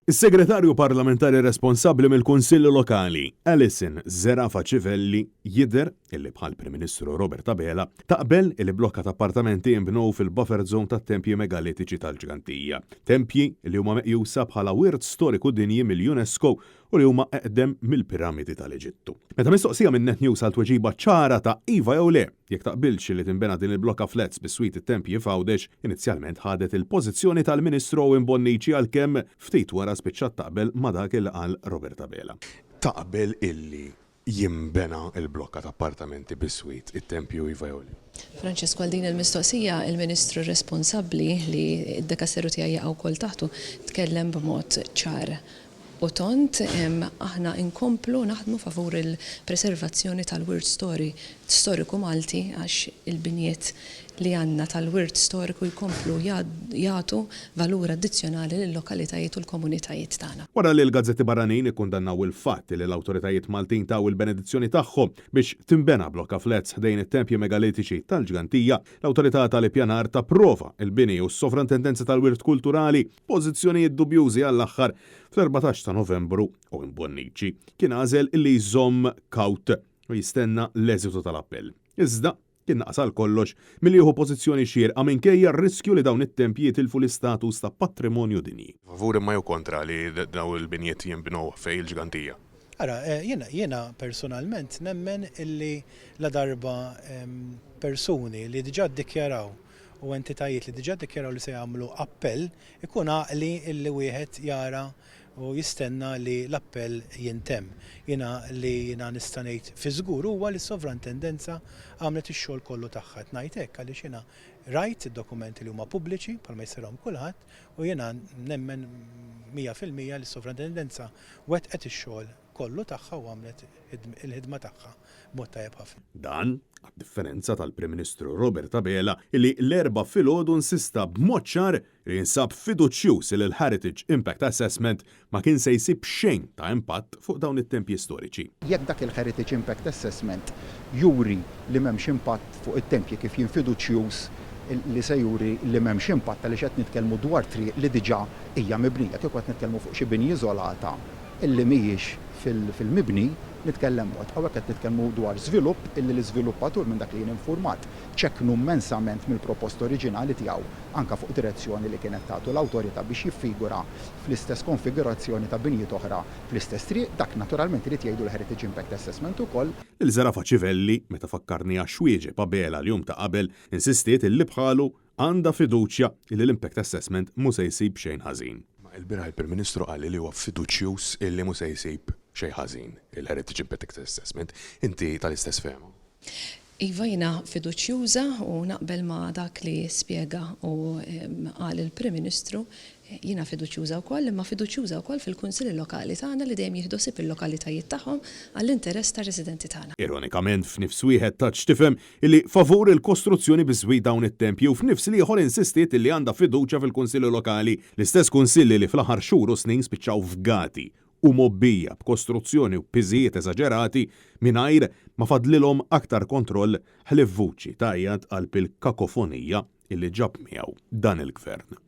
Is-Segretarju Parlamentari responsabbli mill-Kunsilli Lokali, Alison Zerafa Civelli, jidher illi bħall-Prim Ministru Robert Abela, taqbel illi blokka ta' appartamenti jinbnew fil-buffer zone tat-tempji megalitiċi tal-Ġgantija. Tempji li huma meqjusa bħala wirt storiku dinji mill-UNESCO u li huma eqdem mill-piramidi tal-Eġittu. Meta mistoqsija minn Net News għal tweġiba ċara ta' iva jew le jekk taqbilx li tinbena din il-blokka flats biswit it-tempji f'Għawdex, inizjalment ħadet il-pożizzjoni tal-Ministru Owen Bonnici għalkemm ftit wara spiċċat taqbel ma' dak li qal Robert Abela. Taqbel illi jinbena l-blokka ta' appartamenti biswit it-tempju iva jew le? Francesco, għal din il-mistoqsija, il-Ministru responsabbli, li d-dekasteru tiegħi jaqa' wkoll taħtu, tkellem b'mod ċar u tond. Aħna nkomplu naħdmu favur il-preservazzjoni tal-wirt storiku Malti għax il-binjiet li għandna tal-wirt storiku jkomplu jagħtu valur addizzjonali lil-lokalitajiet u l-komunitajiet tagħna. Wara li l-gazzetti barranin ikkundannaw il-fatt li l-awtoritajiet Maltin taw il-benedizzjoni tagħhom biex tinbena blokka flats ħdejn it-tempji megalitiċi tal-Ġgantija, l-Awtorità tal-Ippjanar tapprova l-bini u s-Sovrantendenza tal-Wirt Kulturali pożizzjonijiet dubjużi għall-aħħar fl-14 ta' Novembru Owen Bonnici kien għażel li jżomm kawt u jistenna l-eżitu tal-appell. Iżda, kien naqas għal kollox milli jieħu pożizzjoni xierqa minkejja r-riskju li dawn it-tempji jitilfu l-istatus ta' patrimonju dinji. Favur imma jew kontra li dawn il-binjiet jinbnew fejn il-Ġgantija? Ara, jiena, jiena personalment nemmen illi ladarba persuni li diġà ddikjaraw u entitajiet li diġà ddikjaraw li se jagħmlu appell, ikun għaqli illi wieħed jara u jistenna li l-appell jintemm. Jiena li jiena nista' ngħid fi żgur huwa li s-Sovrantendenza għamlet ix-xogħol kollu tagħha. Qed ngħid hekk għaliex jiena rajt id-dokumenti li huma pubbliċi bħalma jista' jarahom kulħadd u jiena nemmen 100% li s-Sovrantendenza wettqet ix-xogħol kollu tagħha u għamlet il-ħidma tagħha b'mod tajjeb ħafna. Dan, għad-differenza tal-Prim Ministru Robert Abela li l-Erbgħa filgħodu insista b'mod ċar li jinsab fiduċjuż li l-Heritage Impact Assessment ma kien se jsib xejn ta' impatt fuq dawn it-tempji storiċi. Jekk dak il-Heritage Impact Assessment juri li m'hemmx impatt fuq it-tempji kif jien fiduċjuż li se juri li m'hemmx impatt għaliex qed nitkellmu dwar triq li diġà hija mibnija. Kieku qed nitkellmu fuq xi bini iżolata illi mhijiex fil-mibni, nitkellem mod. Hawnhekk qed nitkellmu dwar żvilupp illi l-iżviluppatur minn dak li jien infurmat ċekknu immensament mill-proposta oriġinali tiegħu anke fuq direzzjoni li kienet tagħtu l-awtorità biex jiffigura fl-istess konfigurazzjoni ta' binjiet oħra fl-istess triq. Dak naturalment irid jgħidu l-Heritage Impact Assessment ukoll. Lil Zerafa Civelli, meta fakkarniha x'wieġeb Abela l-jum ta' qabel, insistiet illi bħalu għandha fiduċja illi l-impact assessment mhu se jsib xejn ħażin. Ma ilbieraħ il-Prim Ministru qal li huwa fiduċjuż illi mhu se jsib xejn ħażin il-Heritage Impact Assessment. Inti tal-istess fehma? Iva jiena fiduċjuża u naqbel ma' dak li spjega u qal il-Prim Ministru. Jiena fiduċjuża wkoll, imma fiduċjuża wkoll fil-Kunsilli Lokali tagħna li dejjem jieħdu ħsieb il-lokalitajiet tagħhom għall-interess tar-residenti tagħna. Ironikament f'nifs wieħed tat x'tifhem illi favur il-kostruzzjoni biżwit dawn it-tempji u f'nifs l-ieħor insistiet illi għandha fiduċja fil-Kunsilli Lokali, l-istess Kunsilli li fl-aħħar xhur u snin spiċċaw fgati u mgħobbija b'kostruzzjoni u b'piżijiet eżaġerati mingħajr ma fadlilhom aktar kontroll ħlief vuċi tgħajjat qalb il-kakofonija illi ġab miegħu dan il-Gvern.